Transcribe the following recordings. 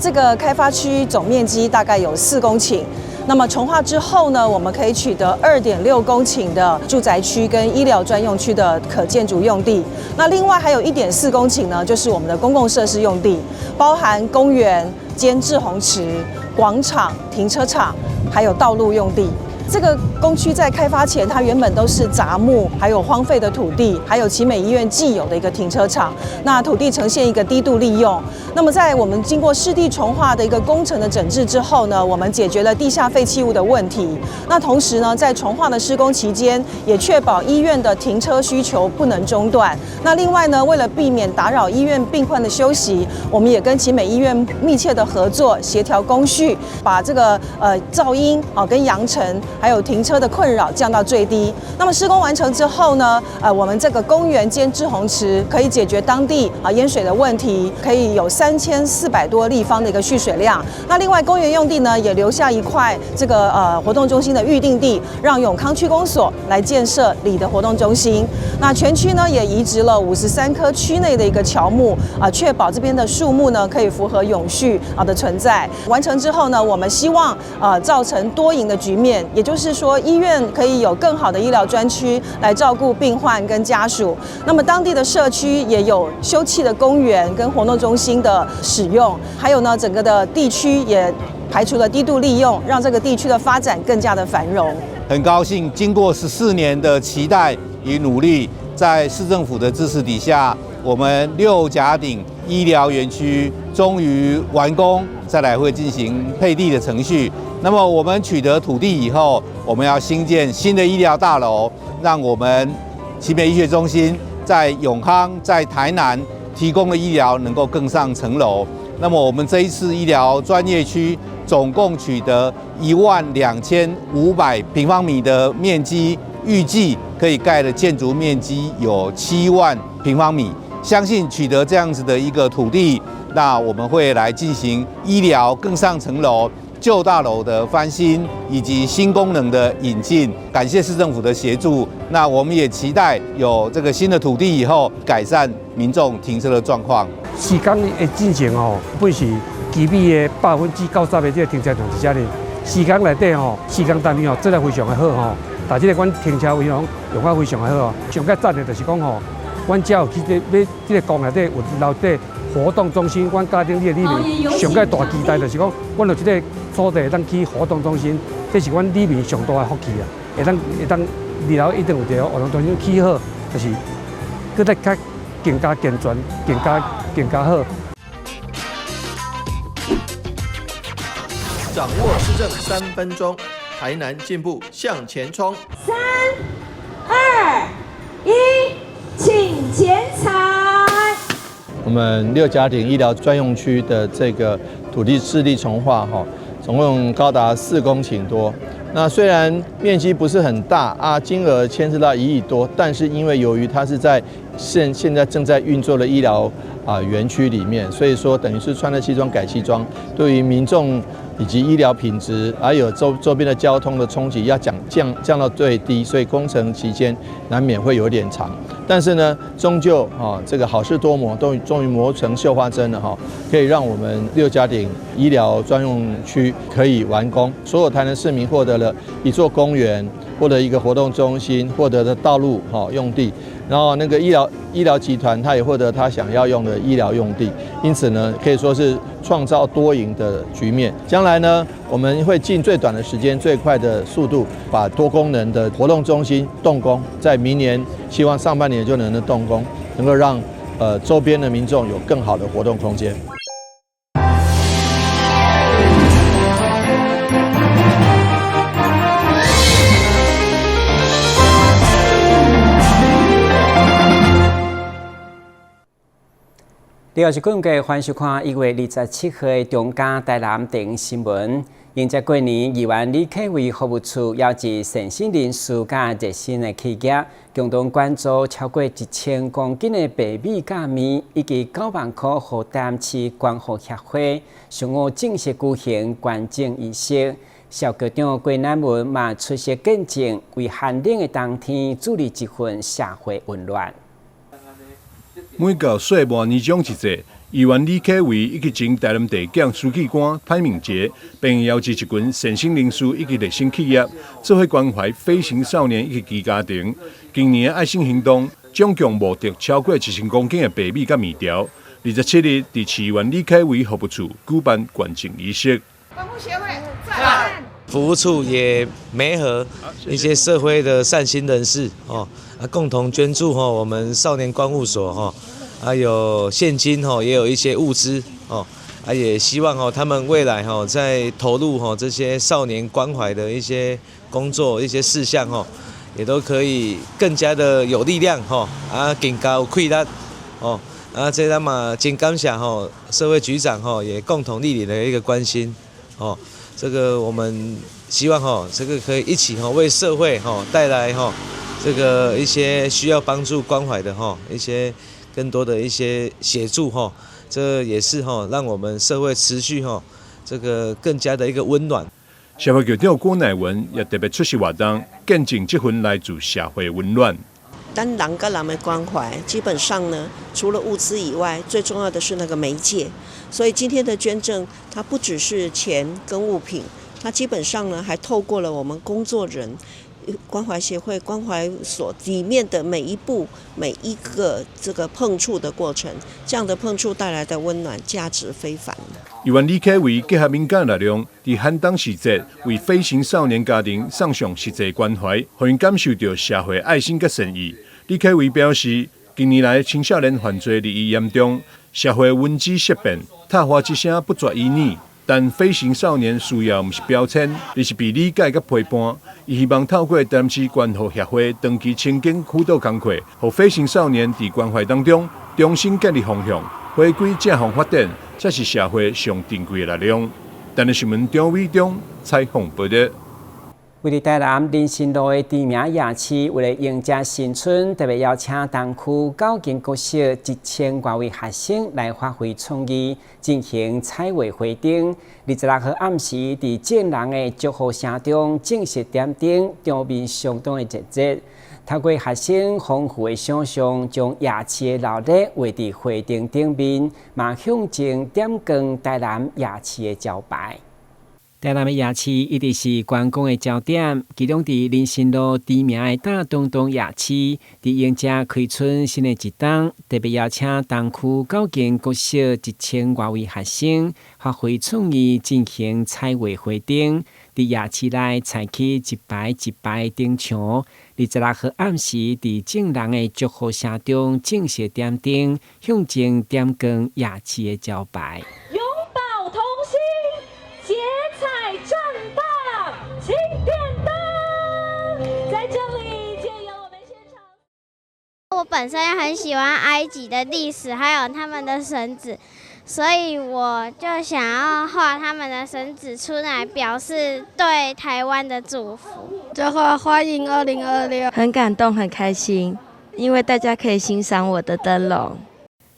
這個開發區總面積大概有4公頃，那麼重劃之後呢，我們可以取得2.6公頃的住宅區跟醫療專用區的可建築用地。那另外還有1.4公頃呢，就是我們的公共設施用地，包含公園兼滯洪池、廣場、停車場，還有道路用地。這個工區在開發前，它原本都是雜木，還有荒廢的土地，還有奇美醫院既有的一個停車場。那土地呈現一個低度利用。那麼在我們經過市地重劃的一個工程的整治之後呢，我們解決了地下廢棄物的問題。那同時呢，在重劃的施工期間，也確保醫院的停車需求不能中斷。那另外呢，為了避免打擾醫院病患的休息，我們也跟奇美醫院密切的合作，協調工序，把這個噪音啊跟揚塵，還有停車的困擾降到最低。那麼施工完成之後呢，我們這個公園兼滯洪池可以解決當地啊淹水的問題，可以有3400多立方的一個蓄水量。那另外公園用地呢，也留下一塊這個活動中心的預定地，讓永康區公所來建設里的活動中心。那全區呢也移植了53棵區內的一個喬木啊，確保這邊的樹木呢可以符合永續啊的存在。完成之後呢，我們希望造成多贏的局面，也就是說，醫院可以有更好的醫療專區來照顧病患跟家屬。那麼當地的社區也有休憩的公園跟活動中心的使用，還有呢，整個的地區也排除了低度利用，讓這個地區的發展更加的繁榮。很高興，經過14年的期待與努力，在市政府的支持底下，我們六甲頂醫療園區終於完工，再來會進行配地的程序。那麼我們取得土地以後，我們要興建新的醫療大樓，讓我們奇美醫學中心在永康、在台南提供的醫療能夠更上層樓。那麼我們這一次醫療專業區總共取得12500平方米的面積，預計可以蓋的建築面積有7萬平方米。相信取得這樣子的一個土地，那我們會來進行醫療更上層樓、舊大樓的翻新以及新功能的引進。感謝市政府的協助。那我們也期待有這個新的土地以後，改善民眾停車的狀況。時間的進程吼，本是基美的90%的這個停車場佇遮哩。時間內底吼，時間單位吼做得非常的好吼，但這個阮停車位攏用啊非常的好哦。上較讚的就是講吼，阮遮有去這欲這個公園內底有留這活動中心，阮家庭裡面上蓋大期待就是講，阮有這個所在會當去活動中心，這是阮里面上大的福氣啊！會當二樓一定有一個活動中心起好，就是閣再較更加健全、更加好。掌握市政3分鐘，台南進步向前衝。三、二、一，請剪彩。我們六甲頂醫療專用區的這個土地市地重劃，哈，總共高達4公頃多。那雖然面積不是很大啊，金額牽涉到1億多，但是因為由於它是在現在正在運作的醫療啊園區裡面，所以說等於是穿了西裝改西裝，對於民眾以及醫療品質，還有周邊的交通的衝擊，要降到最低，所以工程期間難免會有點長。但是呢，終究啊，這個好事多磨，都終於磨成繡花針了哈，可以讓我們六甲頂醫療專用區可以完工，所有台南市民獲得了一座公園，獲得一個活動中心，獲得的道路哈用地，然後那個醫療集團他也獲得他想要用的醫療用地，因此呢，可以說是創造多贏的局面。將來呢，我們會盡最短的時間、最快的速度，把多功能的活動中心動工，在明年希望上半年就能動工，能夠讓周邊的民眾有更好的活動空間。你好，是今日歡迎收看1月27號的中嘉台南電新聞。迎接過年，議員李啟偉服務處邀集善心人士佮熱心的企業，共同捐助超過1000公斤的白米佮麵，以及9萬塊予台南市關護協會。上午正式舉行捐贈儀式，蕭局長郭乃文嘛出席見證，為寒冷的冬天注入一份社會溫暖。每到歲末年終時節，議員李啟維以及前台南地檢書記官潘敏捷，並邀集一群善心人士以及熱心企業，做伙關懷飛行少年以及其家庭。今年的愛心行動總共募得超過1000公斤的白米佮麵條。27日，佇市議員李啟維服務處舉辦捐贈儀式。服務處也媒合一些社會的善心人士哦，啊，共同捐助哈我們少年關護所哈，啊有現金哈，也有一些物資哦，啊也希望哦他們未來哈在投入哈這些少年關懷的一些工作一些事項哈，也都可以更加的有力量哈，啊更加有氣力哦，啊這咱嘛真感謝吼社會局長吼也共同蒞臨的一個關心哦。這個我們希望哈，這個可以一起哈為社會哈帶來哈這個一些需要幫助關懷的哈一些更多的一些協助哈，這也是哈讓我們社會持續哈這個更加的一個溫暖。社會局長郭乃文也特別出席活動，見證這份來自社會溫暖。當人佮人的關懷，基本上呢，除了物資以外，最重要的是那個媒介。所以今天的捐贈，它不只是錢跟物品，它基本上呢，還透過了我們工作人關懷協會關懷所裡面的每一步、每一個這個碰觸的過程，這樣的碰觸帶來的溫暖，價值非凡。議員李啟維結合民間力量，佇寒冬時節為飛行少年家庭送上實際關懷，予𪜶感受著社會愛心佮善意。李啟維表示，近年來青少年犯罪日益嚴重，社會聞之色變，撻伐之聲不絕於耳。但飛行少年需要毋是標籤，而是被理解佮陪伴。伊希望透過台南市關護協會長期深耕輔導工課，予飛行少年佇關懷當中重新建立方向，回歸正向發展，才是社會上珍貴的力量。台南新聞張偉中採訪報導。位佇台南林森路的知名夜市，為了迎接新春，特別邀請東區九間國小1000外位學生來發揮創意，進行彩畫花燈。26號暗時，佇眾人的祝賀聲中，正式點燈，場面相當的熱熱。透過學生豐富的想象，將夜市的鬧熱畫佇花燈頂面，嘛象徵點光台南夜市的招牌。台南的夜市一直是觀光的焦點，其中佇林森路知名的大東東夜市，佇迎接開春新的一冬，特別邀請東區九間國小1000外位學生，發揮創意進行彩畫花燈，佇夜市內採取一排一排燈牆。26號暗時，佇眾人的祝賀聲中正式點燈，象徵點光夜市的招牌。永寶同心，結彩綻放，請點燈，在這裡借由我們現場。我本身很喜歡埃及的歷史，還有他們的繩子，所以我就想要畫他們的繩子出來，表示對台灣的祝福。就畫歡迎2026，很感動，很開心，因為大家可以欣賞我的燈籠。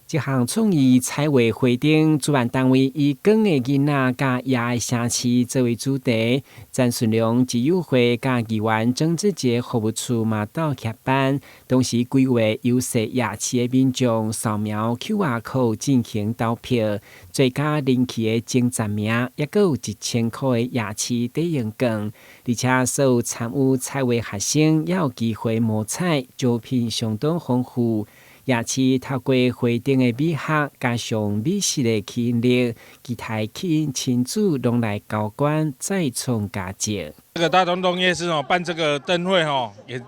這項創意彩畫花燈，主辦單位以光的囡仔佮夜的城市作為主題，詹順良自友會佮議員曾志傑服務處嘛鬥協辦，同時規劃遊踅夜市的民眾掃描 QR code 進行投票，最佳人氣的前10名，猶閣有1000塊的夜市抵用券，而且所有參與彩畫學生也有機會摸彩，獎品相當豐富。夜市透過花燈的美學，加上美食的吸引力，期待吸引親子攏來交關，再創佳績。這個大東東夜市哦，辦這個燈會哦，也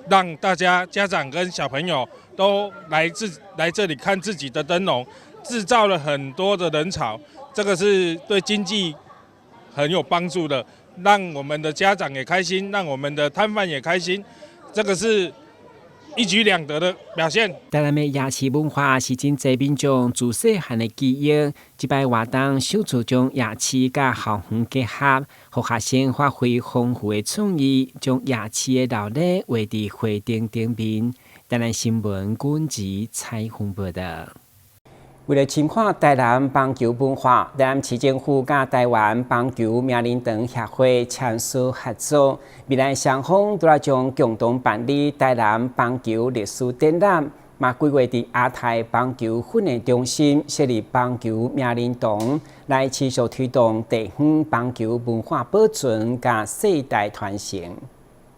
讓大家家長跟小朋友都來這裡看自己的燈籠，製造了很多的人潮，這個是對經濟很有幫助的，讓我們的家長也開心，讓我們的攤販也開心，這個是一舉兩得的表現。台南的夜市文化是真濟民眾自細漢的記憶。這擺活動首次將夜市佮校園結合，予學生發揮豐富的創意，將夜市的鬧熱畫佇花燈頂面。台南新聞軍事採訪報導。為了深化台南棒球文化，台南市政府佮台灣棒球名人堂協會簽署合作，未來雙方都來將共同辦理台南棒球歷史展覽，嘛規劃佇亞太棒球訓練中心設立棒球名人堂，來持續推動地方棒球文化保存佮世代傳承。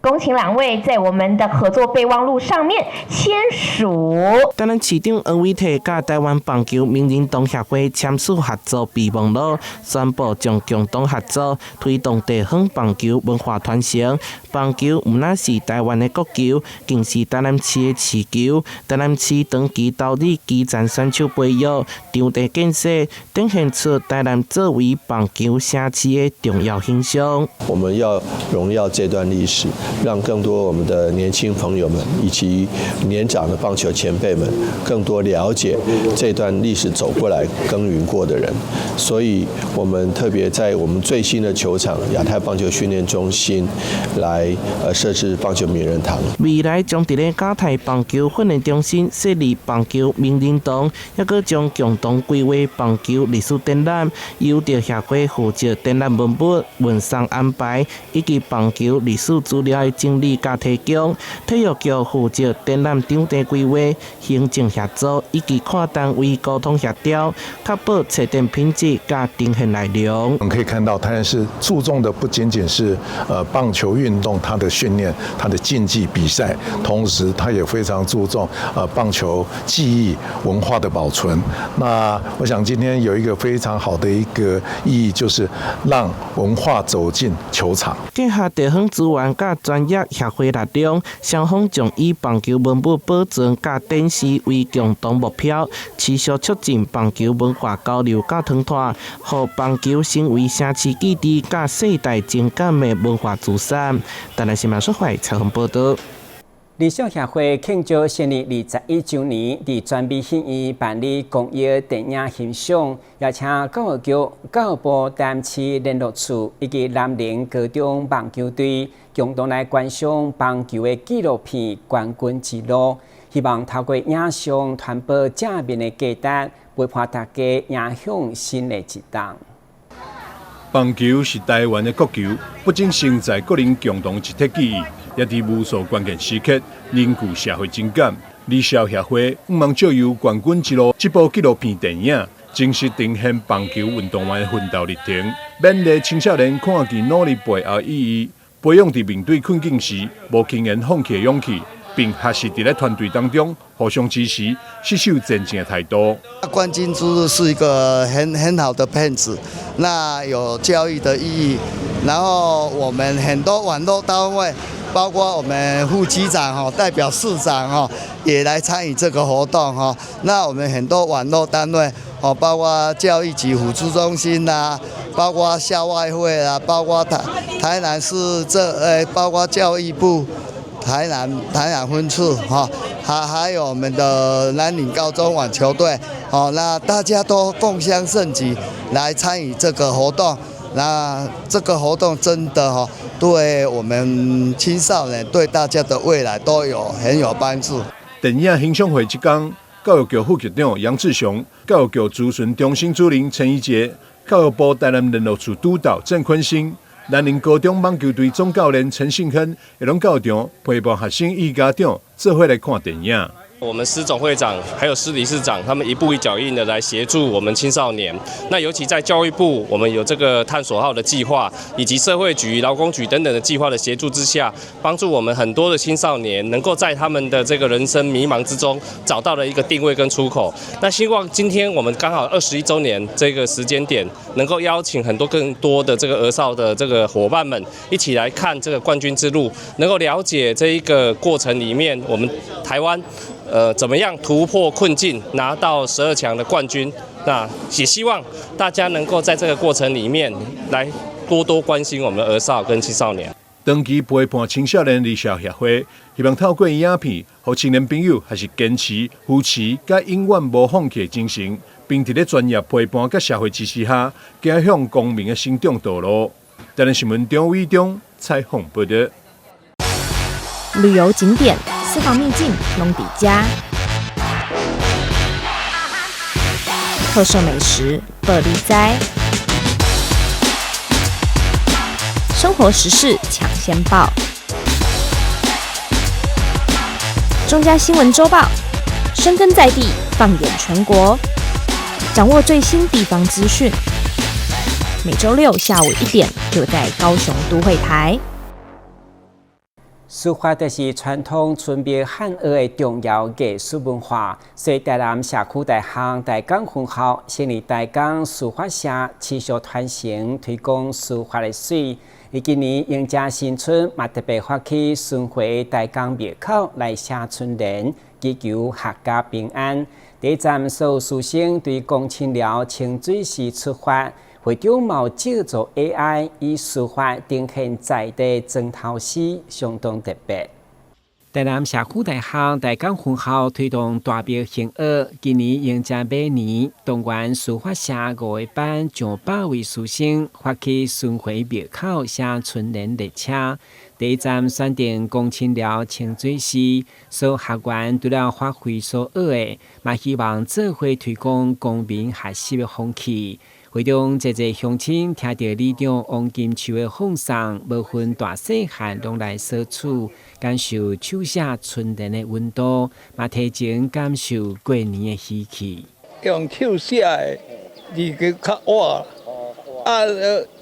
恭請兩位在我們的合作備忘錄上面簽署。台南市長黃偉哲佮台灣棒球名人堂協會簽署合作備忘錄，宣布將共同合作推動地方棒球文化傳承。棒球毋但是台灣的國球，更是台南市的市球。台南市長期投入基層選手培育、場地建設，展現出台南作為棒球城市的重要形象。我們要榮耀這段歷史。讓更多我們的年輕朋友們以及年長的棒球前輩們更多了解這段歷史走過來耕耘過的人，所以我們特別在我們最新的球場亞太棒球訓練中心來設置棒球名人堂。未來將佇咧亞太棒球訓練中心設立棒球名人堂，抑閣將共同規劃棒球歷史展覽，由著協會負責展覽文物、運送安排以及棒球歷史資料的整理佮提供，體育局負責展覽場地規劃、行政協助以及跨單位溝通協調，確保策展品質佮呈現內容。我們可以看到，台南市注重的不僅僅是棒球運動它的訓練、它的競技比賽，同時它也非常注重棒球技藝文化的保存。那我想今天有一個非常好的一個意義，就是讓文化走進球場。結合地方資源佮專業協會力量，雙方將以棒球文物保存佮展示為共同目標，持續促進棒球文化交流佮傳播，予棒球成為城市記憶佮世代情感的文化資產。台南新聞說會採訪報道。理想協會慶祝成立21週年，佇全美戲院辦理公益電影欣賞，邀請教育局、教育部台南市聯絡處以及南寧高中棒球隊共同來觀賞棒球的紀錄片《冠軍之路》，希望透過影像傳播正面的價值，陪伴大家迎向新的一冬。棒球是台灣的國球，不僅承載國人共同集體記憶，也佇無數關鍵時刻凝聚社會情感。理少協會向望藉由《冠軍之路》這部紀錄片電影，真實呈現棒球運動員的奮鬥歷程，勉勵青少年看見努力背後意義，培養佇面對困境時無輕言放棄的勇氣，並學習佇咧團隊當中互相支持、死守前進的態度。冠軍之路是一個很好的片子，那有教育的意義。然後我們很多網絡單位，包括我們副局長哈，代表市長哈，也來參與這個活動哈。那我們很多網絡單位哦，包括教育局輔助中心啦，包括校外會啦，包括台南市這包括教育部台南分處哈，還有我們的南寧高中網球隊，哦，那大家都共襄盛舉來參與這個活動。那這個活動真的哈，對我們青少年、對大家的未來都有很有幫助。電影欣賞會這工，教育局副局長楊志雄、教育局諮詢中心主任陳怡傑、教育部台南聯絡處督導鄭坤興、南寧高中網球隊總教練陳信亨，也攏到場陪伴學生與家長做伙來看電影。我們施總會長還有施理事長，他們一步一腳印的來協助我們青少年。那尤其在教育部，我們有這個探索號的計劃，以及社會局、勞工局等等的計劃的協助之下，幫助我們很多的青少年能夠在他們的這個人生迷茫之中，找到了一個定位跟出口。那希望今天我們剛好21週年這個時間點，能夠邀請很多更多的這個兒少的這個夥伴們一起來看這個冠軍之路，能夠了解這一個過程裡面，我們台灣。怎麼樣突破困境，拿到12強的冠軍？那也希望大家能夠在這個過程裡面來多多關心我們的兒少跟青少年。長期陪伴青少年理少協會，希望透過影片，予青年朋友學習堅持、扶持，佮永遠無放棄的精神，並佇咧專業陪伴佮社會支持下，走向光明的成長道路。台南新聞張偉中採訪報道。旅遊景點、私房秘境，攏佇遮；特色美食，報你知；生活時事搶先報。中嘉新聞週報，深耕在地，放眼全國，掌握最新地方資訊。每週六下午1點，就在高雄都會台。書法就是傳統村廟漢學的重要藝術文化，所以台南社區大學大港分校成立大港書法社，持續傳承推廣書法的水。而今年迎接新春，嘛特別發起巡迴大港廟口來寫春聯，祈求闔家平安。第一站，所有師生對公清寮清水寺出發，會長嘛借助 AI 以書法呈現在地磚頭詩，相當特別。台南社區大學大港分校推動大廟行學，今年迎接馬年，動員書法社五個班上百位師生發起巡迴廟口寫春聯列車。第一站選定公清寮清水寺，所有學員除了發揮所學的，嘛希望做伙推廣公民學習的風氣。會中濟濟鄉親聽著里長王金秋的放送，無分大細漢攏來索取，感受手寫春聯的溫度，嘛提前感受過年的喜氣。用手寫的字閣較活，啊，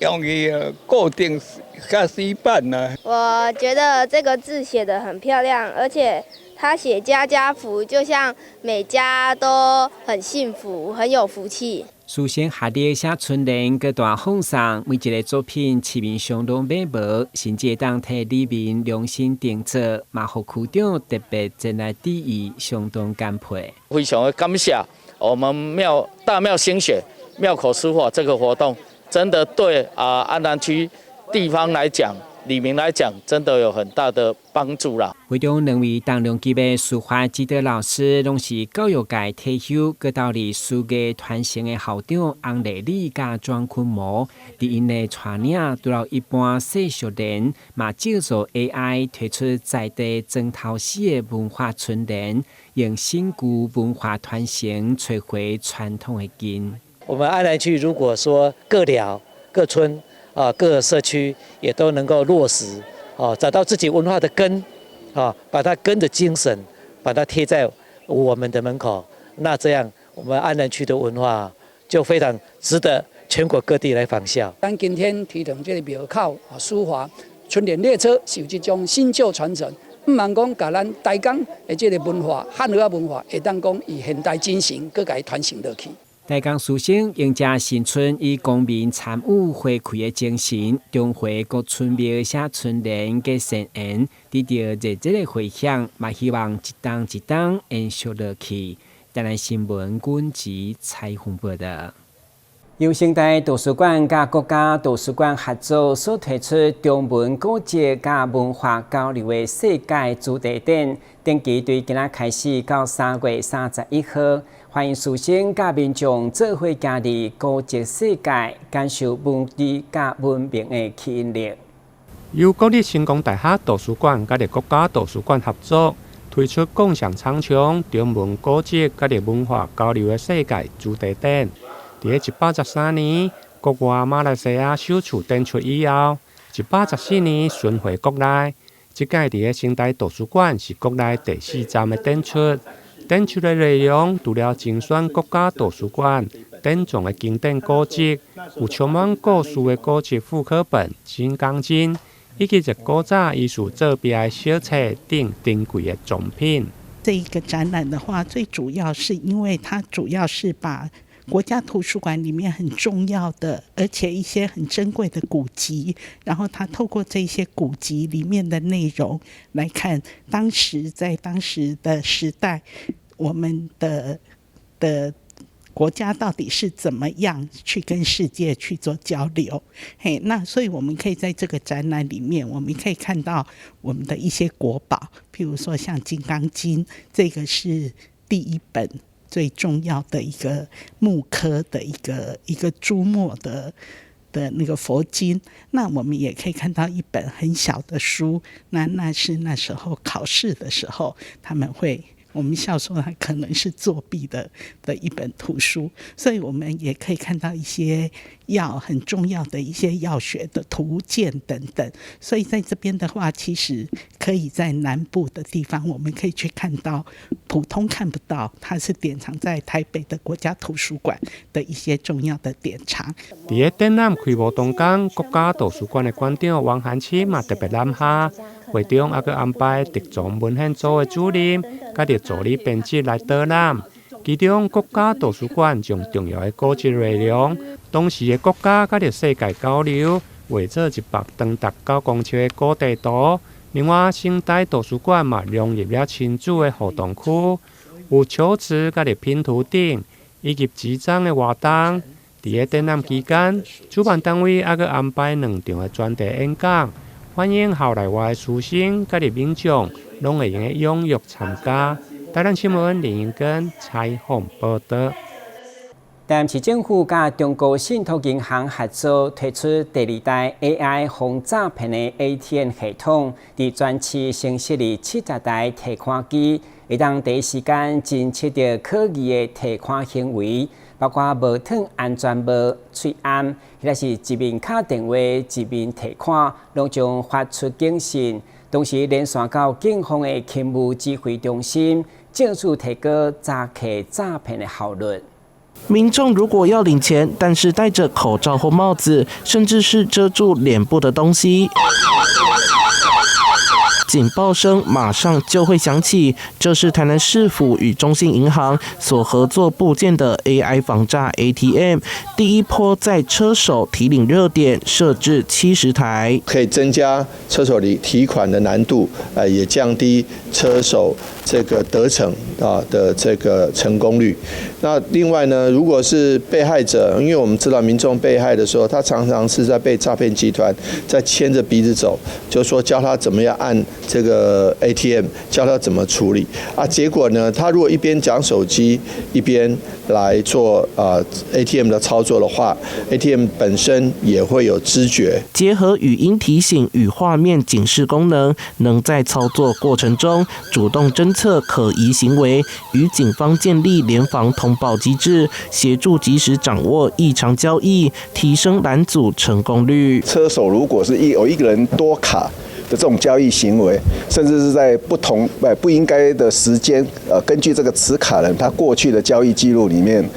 容易固定較死板啊。我覺得這個字寫得很漂亮，而且他寫家家福，就像每家都很幸福，很有福氣。師生合力寫春聯，閣大放送，每一个作品市面上攏買無，甚至會當替里民量身訂做，嘛予區長特別前來致意，相當感佩。非常的感謝我們廟大廟興學廟口書法這個活動，真的對啊安南區地方來講，里民來講，真的有很大的幫助啦。會中兩位重量級的書法指導老師，攏是教育界退休，閣投入書藝傳承的校長翁麗麗佮莊坤模，佇𪜶的帶領，除了一般世俗聯，嘛借助 AI 推出在地磚頭詩的文化春聯，用新舊文化傳承，找回傳統的根。我們安南區如果說各寮、各村啊、各社區也都能夠落實，哦，找到自己文化的根，啊，把它根的精神，把它貼在我們的門口，那這樣我們安南區的文化就非常值得全國各地來仿效。咱今天推動這个廟口啊書法春聯列車，是有這種新舊傳承，毋茫講共咱大港的這个文化、漢和文化，會當講以現代精神，閣共伊傳承落去。大港師生迎接新春，以公民參與回饋的精神，巡迴各村廟寫春聯佮善言，得到熱烈的迴響，嘛希望一冬一冬延續落去。台南新聞阮吉採訪報道。由成大圖書館佮國家圖書館合作所推出中文古籍佮文化交流的世界主題展，展期對今仔開始到3月31號，歡迎師生佮民眾做伙行入古籍世界，感受文字佮文明的吸引力。由國立成功大學圖書館佮國家圖書館合作，推出共享蒼穹中文古籍佮文化交流的世界主題展。佇113年，國外馬來西亞首次展出以後，114年巡迴國內。這屆佇成大圖書館是國內第四站的展出。展出的內容除了精選國家圖書館典藏的經典古籍，有充滿故事的古籍復刻本《金剛經》，以及一古早藝術做壁的小冊等珍貴的藏品。這一個展覽的話，最主要是因為它主要是把國家圖書館裡面很重要的，而且一些很珍貴的古籍，然後他透過這些古籍裡面的內容來看，當時在當時的時代，我們的國家到底是怎麼樣去跟世界去做交流？嘿，那所以我們可以在這個展覽裡面，我們可以看到我們的一些國寶，譬如說像《金剛經》，這個是第一本最重要的一個木刻的一個朱墨的那個佛經。那我們也可以看到一本很小的書，那是那時候考試的時候他們會我們笑說它可能是作弊的一本圖書，所以我們也可以看到一些藥很重要的一些藥學的圖鑑等等。所以在這邊的話，其實可以在南部的地方，我們可以去看到普通看不到，它是典藏在台北的國家圖書館的一些重要的典藏。佇个展覽開幕當天，國家圖書館的館長王涵清嘛特別攬下，會中猶閣安排特藏文獻組的主任，佮著助理編輯來導覽。其中，國家圖書館將重要的古籍內容、當時的國家佮著世界交流，畫做100長達9公尺的古地圖。另外，省台圖書館嘛融入了親子的互動區，有球池佮著拼圖頂，以及集章的活動。佇个展覽期間，主辦單位猶閣安排兩場的專題演講，歡迎校內外的師生佮著民眾，攏會用得踴躍參加。台南新聞林英根採訪報導。台南市政府佮中國信託銀行合作推出第二代 AI 防詐騙的 ATM 系統，佇全市先設立70台提款機，會當第一時間偵測著可疑的提款行為，包括無脫安全帽、喙罨，或者是一面敲電話一面提款，攏將發出警訊，同時連線到警方的勤務指揮中心，借此提高查緝詐騙的效率。民眾如果要領錢，但是戴着口罩或帽子，甚至是遮住臉部的東西，警報聲馬上就會響起。這是台南市府與中信銀行所合作布建的 AI 防詐 ATM，第一波在車手提領熱點設置70台，可以增加車手提提款的難度，也降低車手這個得逞啊的這個成功率。那另外呢，如果是被害者，因為我們知道民眾被害的時候，他常常是在被詐騙集團在牽着鼻子走，就說教他怎麼樣按這個 ATM，教他怎麼處理啊。結果呢，他如果一邊講手機，一邊來做啊 ATM 的操作的話，ATM 本身也會有知覺。結合語音提醒與畫面警示功能，能在操作過程中主動偵測可疑行為，與警方建立聯防通報機制，協助及時掌握異常交易，提升攔阻成功率。車手如果是有一個人多卡的這種交易行為，甚至是在不同不應該的時間，根據這個持卡人他過去的交易記錄裡面，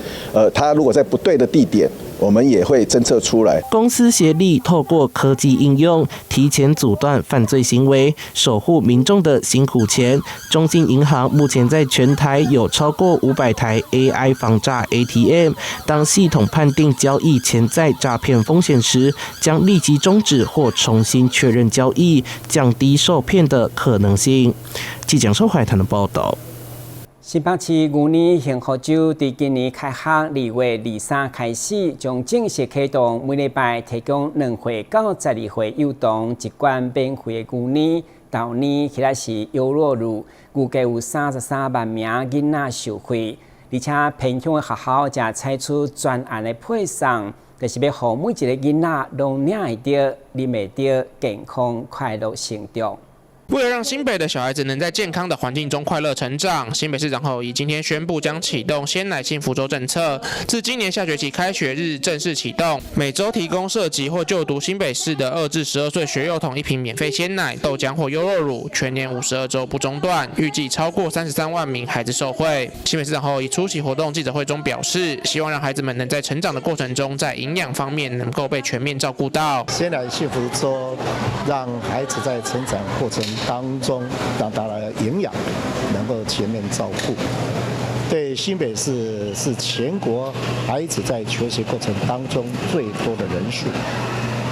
他如果在不對的地點，我們也會偵測出來。公私協力，透過科技應用，提前阻斷犯罪行為，守護民眾的辛苦錢。中信銀行目前在全台有超過500台 AI 防詐 ATM，當系統判定交易潛在詐騙風險時，將立即終止或重新確認交易，降低受騙的可能性。記者周懷談的報道。新北市牛奶幸福週佇今年開學2月23開始，將正式啟動，每禮拜提供2歲到12歲幼童一罐免費的牛奶、豆奶，或者是優酪乳，預計有33萬名囡仔受惠。而且偏鄉的學校也採取專案的配送，就是欲予每一个囡仔攏領會著、啉會著，健康快樂成長。為了讓新北的小孩子能在健康的環境中快樂成長，新北市長侯友宜今天宣布將啟動鮮奶幸福週政策，自今年下學期開學日正式啟動，每週提供設籍或就讀新北市的2至12歲學幼童一瓶免費鮮奶、豆漿或優酪乳，全年52週不中斷，預計超過33萬名孩子受惠。新北市長侯友宜出席活動記者會中表示，希望讓孩子們能在成長的過程中，在營養方面能夠被全面照顧到。鮮奶幸福週，讓孩子在成長過程當中，讓他的營養能夠全面照顧。對新北市是全國孩子在求學過程當中最多的人數，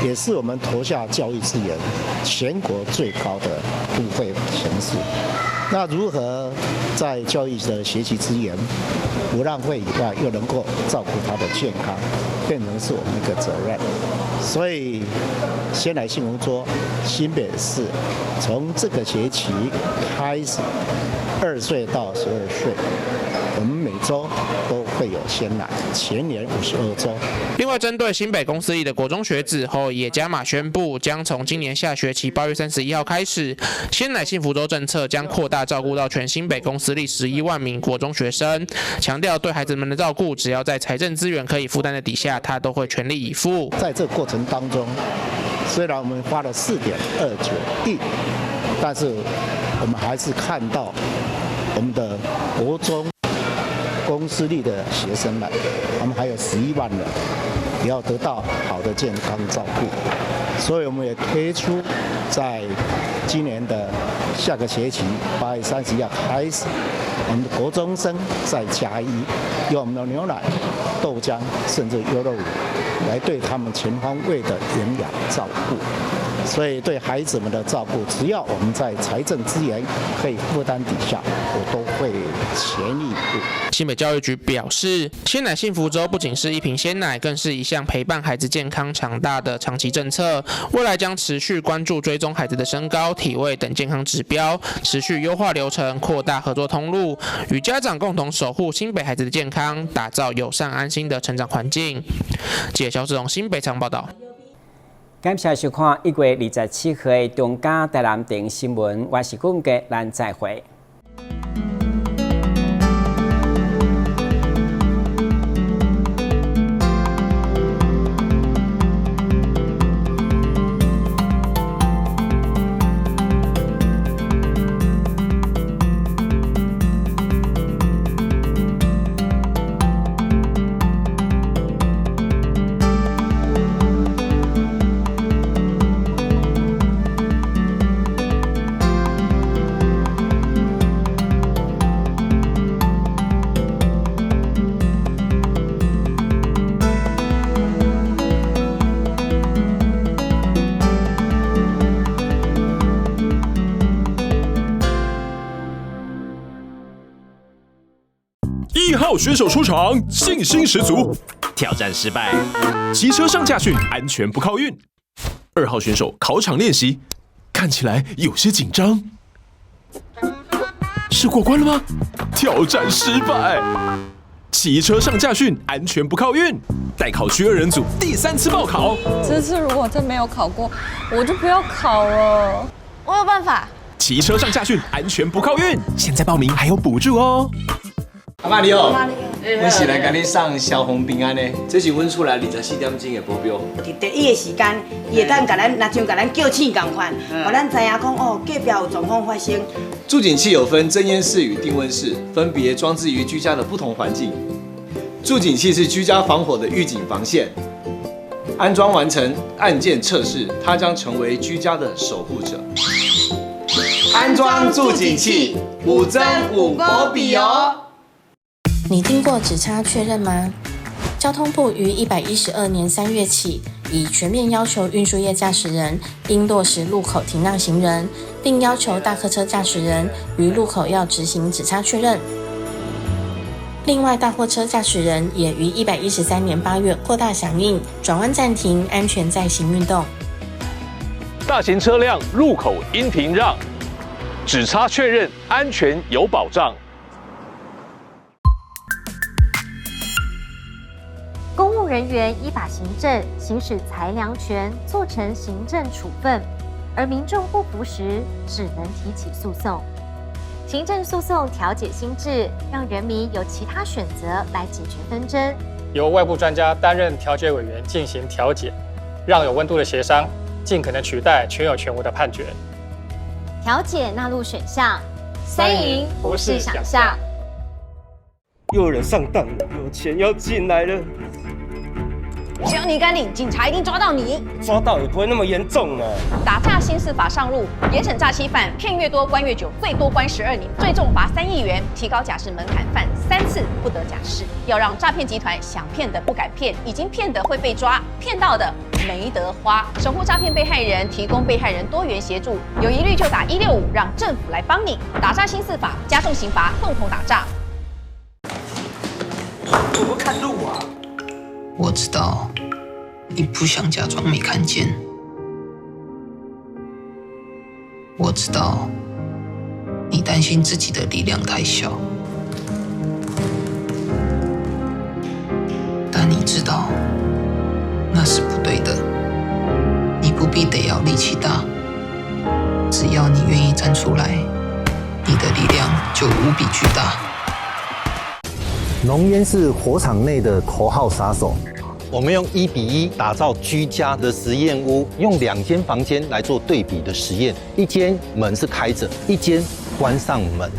也是我們投下教育資源全國最高的都會城市。那如何在教育的學習資源不浪費以外，又能夠照顧他的健康，變成是我們一個責任。所以，鮮奶幸福週，新北市從這個學期開始，2歲到12歲，我們每週都备有鲜奶，全年52周。另外，针对新北公私立的国中学子，侯友宜也加码宣布，将从今年下学期8月31号开始，鲜奶幸福周政策将扩大照顾到全新北公私立11万名国中学生，强调对孩子们的照顾，只要在财政资源可以负担的底下，他都会全力以赴。在这过程当中，虽然我们花了4.29亿，但是我们还是看到我们的国中公私立的学生们，我们还有11万人也要得到好的健康照顾，所以我们也推出，在今年的下个学期8月31号开始，我们的国中生再加一，用我们的牛奶、豆浆甚至优酪乳来对他们全方位的营养照顾。所以对孩子们的照顾，只要我们在财政资源可以负担底下，我都会全力以赴。新北教育局表示，鲜奶幸福周不仅是一瓶鲜奶，更是一项陪伴孩子健康长大的长期政策。未来将持续关注追踪孩子的身高、体位等健康指标，持续优化流程，扩大合作通路，与家长共同守护新北孩子的健康，打造友善安心的成长环境。记者肖志荣新北场报道。感谢收看1月27号的中嘉台南电新闻，我是龚杰，咱再会。 1号选手出场，信心十足。挑战失败，骑车上驾训，安全不靠运。2号选手考场练习，看起来有些紧张。是过关了吗？挑战失败。骑车上驾训，安全不靠运。待考区2人组第3次报考。这次如果真没有考过，我就不要考了。我有办法。骑车上驾训，安全不靠运。现在报名还有补助哦。阿妈你好，阮是来共你送消防平安的，这是阮厝内24点钟的保镖。伫第一个时间，伊会当共咱，若像共咱叫醒仝款，予咱知影讲哦，隔壁有状况发生。住警器有分侦烟室与定温室，分别装置于居家的不同环境。住警器是居家防火的预警防线，安装完成按键测试，它将成为居家的守护者。安装住警器，5增5保比哦。你听过指差确认吗？交通部于112年3月起，已全面要求运输业驾驶人应落实路口停让行人，并要求大客车驾驶人于路口要执行指差确认。另外，大货车驾驶人也于113年8月扩大响应，转弯暂停，安全再行运动。大型车辆路口应停让，指差确认，安全有保障。公务人员依法行政，行使裁量权，做成行政处分，而民众不服时，只能提起诉讼。行政诉讼调解新制，让人民有其他选择来解决纷争。由外部专家担任调解委员进行调解，让有温度的协商尽可能取代全有全无的判决。调解纳入选项，三赢不是想象。又有人上当了，有钱要进来了。只要你敢领，警察一定抓到你。抓到也不会那么严重啊。打诈新司法上路，严惩诈欺犯，骗越多关越久，最多关12年，最重罚3亿元，提高假释门槛，犯3次不得假释。要让诈骗集团想骗的不敢骗，已经骗的会被抓，骗到的没得花。守护诈骗被害人，提供被害人多元协助，有疑虑就打165，让政府来帮你。打诈新司法，加重刑罚，共同打诈。我不看路啊！我知道你不想假装没看见，我知道你担心自己的力量太小，是不對的。你不必得要力氣大，只要你願意站出來，你的力量就無比巨大。濃煙是火場內的頭號殺手。我們用1比1打造居家的實驗屋，用兩間房間來做對比的實驗，一間門是開着，一間關上門。